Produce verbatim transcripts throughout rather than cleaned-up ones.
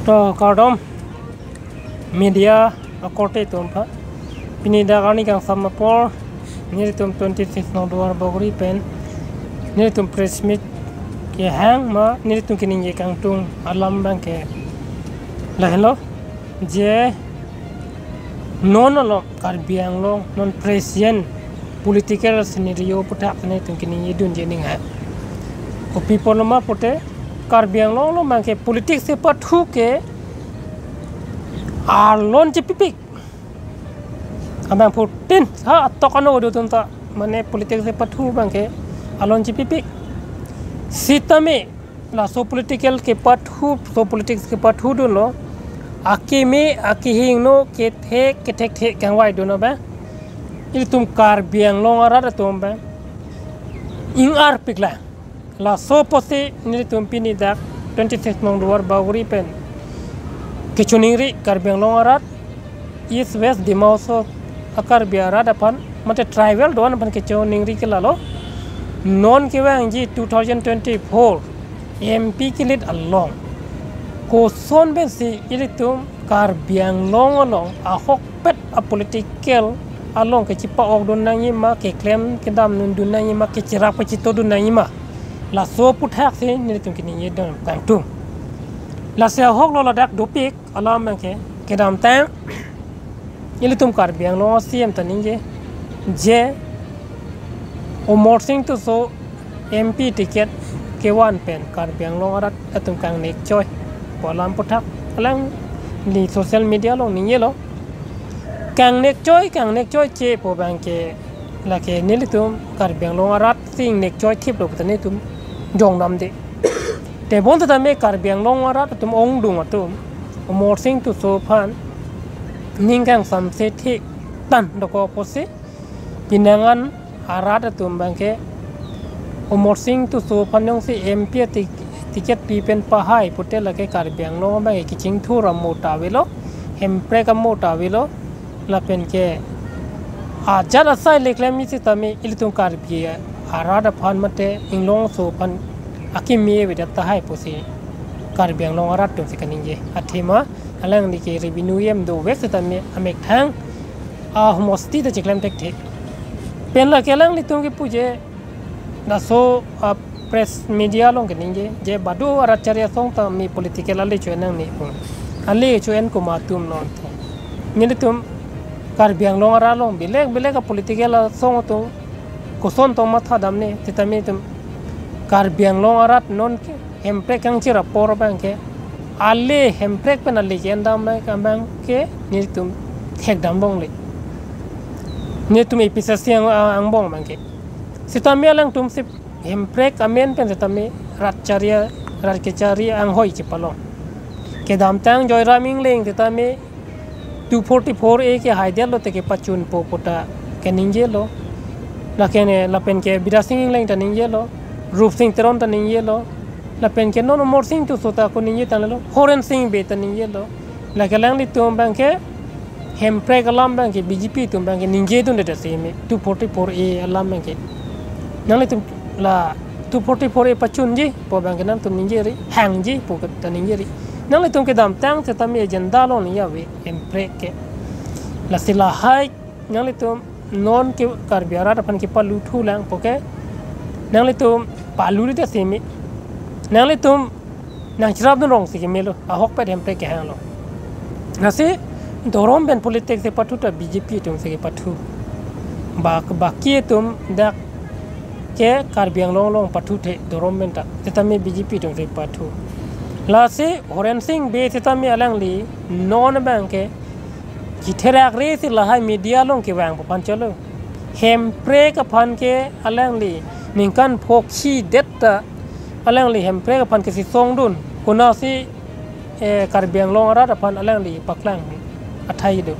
To kardom media akorte atum aphan. Pini dak arni kangsam apor nelitum twenty six nong Duarbagori pen nelitum press meet kehang ma nelitum keningje kangtung alam abangke lahenlo je non along Karbi Anglong non present political scenario aputhak nelitum keningjedunji aning hai. Kopi apotlo ma pute Karbi Anglong along abangke politics kepathu ke alon chepipik. Abang phutin ha atok ano do tunta mane politics kepathu abangke alon chepipik. Sitame laso political kepathu, so politics kepathudunlo. Akeme, akehingno, kethe, kethekthe kangvaidun abang ilitum Karbi Anglong arat atum abang ing-arpiklang. Laso apotsi nelitum pini dak twenty six nong Duarbagori pen kechoningri Karbi Anglong arat, East West Dima Hasao a-Karbi arat aphan mate tribal do-an aphan kechoningri ke lalo. Non kevangji two thousand twenty-four M P ke-lead along koson pensi ilitum Karbi Anglong along ahokpet a-political along kechipa-okdun nangji ma, keklem kedamdun nangji ma, kecherap kechitodun nangji ma, laso aputhaksi nelitum keningjedun kangtung. Lasi ahoklo ladak dopik alam abangke kedamtang ilitum Karbi Anglong a-C M ta ningje je Amarsing Tisso M P ticket kevan pen Karbi Anglong arat atum kangnekchoi pu alam aputhak alangli social media along ningjelo. Kangnekchoi, kangnekchoiche pu abangke lake nelitum Karbi Anglong arat si ingnekchoi thiplo pute nelitum jongdamde. Tebon setame Karbi Anglong arat atum ongdung atum Amarsing Tisso aphan ning kangsamse thik tang dokok apotsi pinangan arat atum abangke Amarsing Tisso aphan jongsi M P ti-, ticket pi pen pahai pute lake Karbi Anglong abangke kechingthur amo ta avelo, hemprek amo ta avelo, lapenke ajat asai le klemji setame ilitum Karbi arat aphan mate inglongso aphan akeme avedet tahai pusi Karbi Anglong arat atumsi kaningje. Athema alangli ke revenue E M dovek setame amethang ahomosti ta chiklem thekthe. Pen lake alanglitum kepuje laso a-press media along keningje je badu arat chari asong ta mi political ale cho-en nangne pu. Ale cho-en komat atum non te. Nelitum Karbi Anglong arat along bilek bilek a-political asong atum koson tong mathadamne, setame itum Karbi Anglong arat non ke hemprek kangchir apor abangke ale hemprek pen ale ke-endam abangke nelitum thekdam longle. Nelitum A P H L C ang, angbong abangke. Setame alangtum si hemprek amen pen setame rat chari, rat kechari anghoi chepalong. Kedamtang Joyram Engleng setame two forty-four A ke haidetlo te kepachunpo pu ta keningjelo. Lake ne lapenke Bidya Sing Engleng ta ningjelo, Rup Sing Teron ta ningjelo, lapenke non Amarsing Tisso ta ako ningje tanglelo, Horen Sing Bey ta ningjelo. Lake alanglitum abangke hemprek alam abangke B J P atum abangke ningjedunde ta seme two forty-four A alam abangke. Nanglitum la two forty-four A pachunji pu abangke nangtum ningjeri, hangji pu ta ningjeri. Nanglitum kedamtang setame agenda along ningje ave hemprek ke. Lasi lahai nanglitum non ke Karbi arat aphan kepaluthulang pu ke nanglitum palu ta seme. Nanglitum nangcherapdun rongsi kemelo, ahokpet hemprek kehanglo. Lasi dhorom pen politics si pathu ta B J P atumsi kepathu. Bak-, baki atum dak ke Karbi Anglong along pathuthe dhorom pen ta. Setame B J P atumsi pathu. Lasi Horen Sing Bey setame alangli non abangke chitherak resi lahai media along kevang pu aphan cholo. Hemprek aphan ke alangli ningkan phokchidet ta alangli hemprek aphan kesisongdun. Konatsi, eh, Karbi Anglong arat aphan alangli paklang athai do.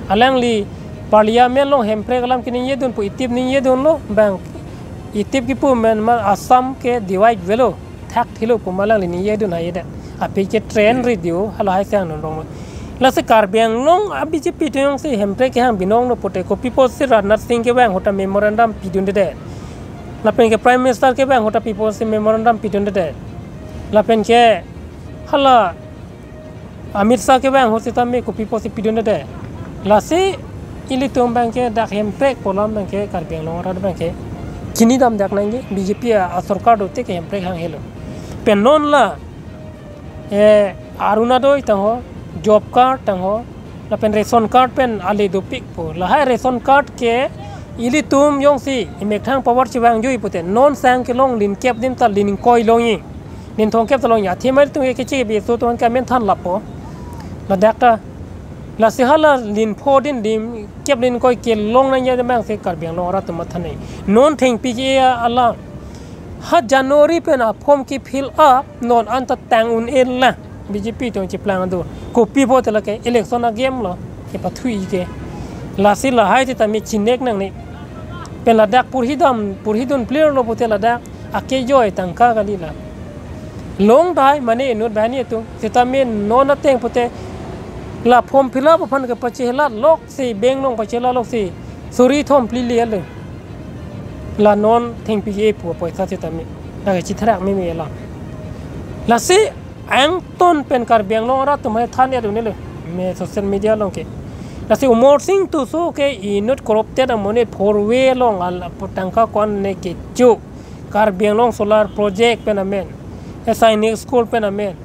Alangli Parliament along hemprek alam keningjedun pu itip ningjedunlo abang itip kipu amen ma Assam ke divide avelo. Thakthilo pu ma alangli ningjedun haidet. Aphi ke trend radio hala hai sang non rong. Lasi Karbi Anglong a B J P atumsi hemprek kehang binonglo pute kopi apotsi Rajnath Singh kevang ahut ta memorandum pidundedet. Lapenke Prime Minister kevang ahut ta pi apotsi memorandum pidundedet. Lapenke hala Amit Shah kevang ahut sitame kopi pusi pidunde. Lasi ilitum abangke dak Hemprek pu alam abangke Karbi Anglong arat abangke chinidamdak nangji, B J P a, a sorkar dote ke Hemprek hang helo. Pen non la, eh, Orunodoi tangho, job card tangho, lapen ration card pen ale dopik pu. Lahai ration card ke ilitum jongsi emethang power chevangjuji pute, non sang kelong lin kep adim ta lin ingkoi longji, lin thomkep ta longji. Athema ilitum ke kechi kebi aso atum ke amen than lapo. Ladak ta, lasi hala lin pho adim, lin kep lin ingkoi kelong nangji abangsi Karbi Anglong arat atum matha nangji. Non thengpi ke alam. Ha January pen a form ke fill up, non anta tang un-e lang. B J P atum cheplang do. Kopi pute lake election a game lo, kepathui ke. Lasi lahai sitame chinek nangne. Pen ladak porhidam, porhidun clear lo pute ladak akejoi tangka kali la. Long tahai mane inut banghini atum. Sitame non ateng pute la form fill up aphan ke pachelat loksi, bank along pachelat loksi suri thom phli le ale. La non thengpi ke pu apoisa sitame, lake chithrak meme la. Lasi angton pen Karbi Anglong arat atum hai than-et un-e le, me social media along ke. Lasi Amarsing Tisso ke inut corrupted amonit, four way along al tangka ko-an ne kecho, Karbi Anglong solar project pen amen, Sainik school pen amen.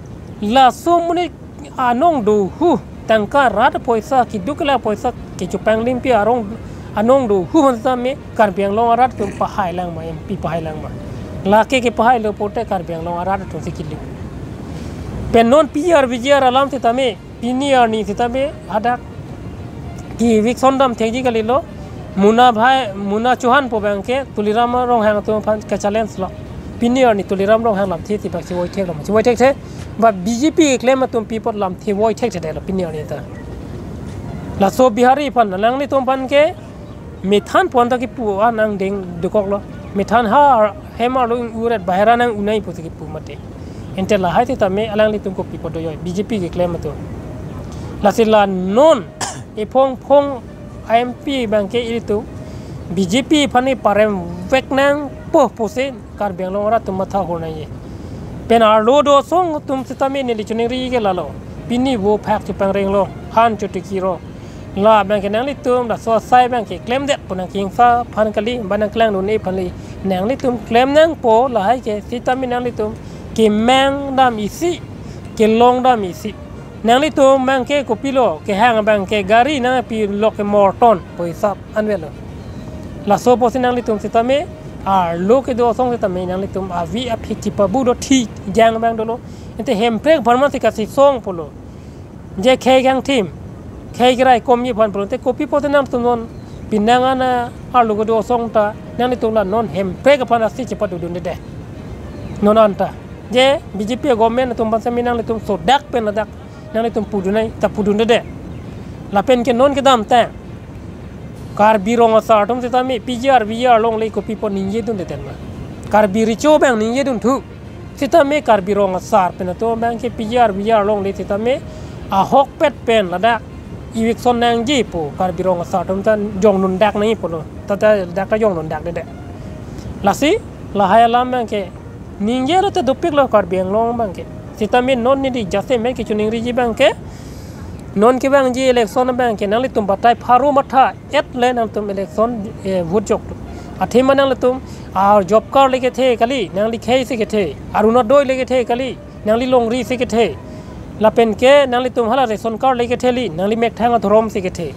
Laso amonit anong dohu, tangka rat apoisa, keduk kela apoisa kechupang limpi arong anong dohu aphan sitame Karbi Anglong arat atum pahai lang ma, M P pahai lang ma. Lake kepahai lo pute Karbi Anglong arat atum si kilu. Pen non P G R V G R alam sitame, pini arni sitame hadak ke eviction dam thekji kalilo. Muna bhai, Muna Chauhan pu abangke Tuliram Ronghang atum aphan ke challenge lo. Pini arni Tuliram Ronghang lamthe ti bak chevoi thek lo, chevoi thekthe. Ba B J P keklem atum pi apot lamthe voi thekthe lo pini arni ta. Laso Bihari aphan, alanglitum aphan ke methan pon ta kipu an angdeng dokok lo. Methan ha hem arlo ing-uret, bahera nang-unai pusi kipu mate. Ante lahai sitame alanglitum kopi pado joi, B J P keklem atum. Lasi la non ephong phong M P abangke ilitum B J P aphan ni parem vek nangpo pusi Karbi Anglong arat atum matha hor nangji. Pen arlo do asong atum sitame neli choningri ke lalo. Pini vo phak chepangring lo, han chotiki ro. La abangke nanglitum, laso asai abangke klemdet pu nangkingsa aphan kali, ba nangklangdun-e aphan kali. Nanglitum klem nangpo, lahai ke sitame nanglitum kemang dam isi, kelong dam isi. Nanglitum abangke kopilo, kehang abangke gari nangpi lok ke morton, pu hisap anvet lo. Laso pusi nanglitum sitame, arlo kedo asong sitame nanglitum avi aphi chipabu do, thi jang abang dolo. Ante Hemprek apharman si kasisong pulo. Je khei kangthim, khei keraikomji aphan pulote kopi pute nangtum non pinang ana arlo kedo asong ta nanglitum la non Hemprek aphan asi chepadodunde. Non anta je B J P government atum aphan sitame nanglitum sodak pen ladak nanglitum pudun nai ta pudunde. Lapen ke non kedamtang Karbi Rong Asar atum sitame P G R V G R longle kopi pu ningjedunde ma. Karbi Recho abang ningjedunthu. Sitame Karbi Rong Asar pen atum abangke P G R V G R longle sitame ahokpet pen ladak eviction nangji pu Karbi Rong Asar atum ta jongdundak nangji pulo. Ta ta dak ta jongdundakde. Lasi lahai alam abangke ningje lote dopik lo Karbi Anglong abangke. Sitame non neli jasemet kechoningriji abangke, non kevangji election abangke nanglitum batai pharo matha et le nangtum election, eh, vote jok tu. Athema nanglitum a job card le kethe kali, nangli khei si kethe, Orunodoi le kethe kali, nangli longri si kethe. Lapen ke nanglitum hala ration card le kethe kali, nangli methang adhorom si kethe.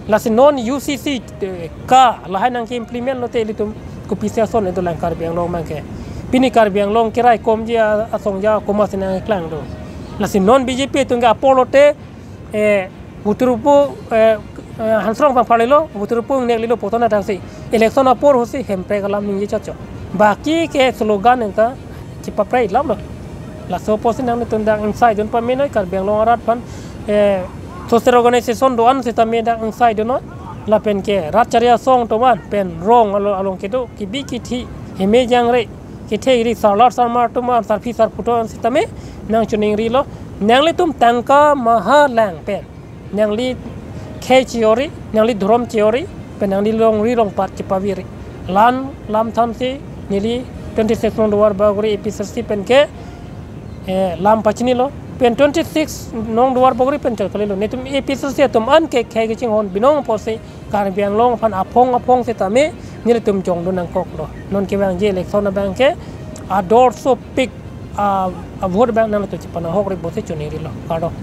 Lasi non U C C, eh, ka lahai nangke-implement lote ilitum kopisi ason le dolang Karbi Anglong abangke. Pini Karbi Anglong keraikomji a-, asong ja komatsi nangklang do. Lasi non B J P atum ke apor lote, eh, voter pu, eh, eh, Hansrong abang pharlelo, voter pu ingneklelo pu tona tangsi. Election apor ahutsi Hemprek alam ningje chotchot. Baki ke slogan nangta chepaprai lam lo. Laso pusi nanglitum dak ingsaidun pamenoi, Karbi Anglong arat aphan, eh, social organization do-an sitame dak ingsaidun noi. Lapen ke rat chari asong atum an pen rong alo along kedo kebi kethe, heme jangre, kethe ri sarlar sarmar atum an, sarpi sarpo atum an sitame nangchoningrilo. Nanglitum tangka maha lang pen nangli khei che-ori, nangli dhorom che-ori, pen nangli longri longpat chepaviri. Lan lam thansi neli twenty-six number Duarbagori A P H L C pen ke, eh, lam pachinilo. pen twenty six nong Duarbagori pen chot kalilo. Netum A P H L C atum an ke khei kachinghon binong apotsi Karbi Anglong aphan aphong aphong setame nelitum chongdun nangkoklo. Non kevangji election abang ke ador sopik a, a vote abang nangtum chepanahok ri pusi choningrilo. Kardom.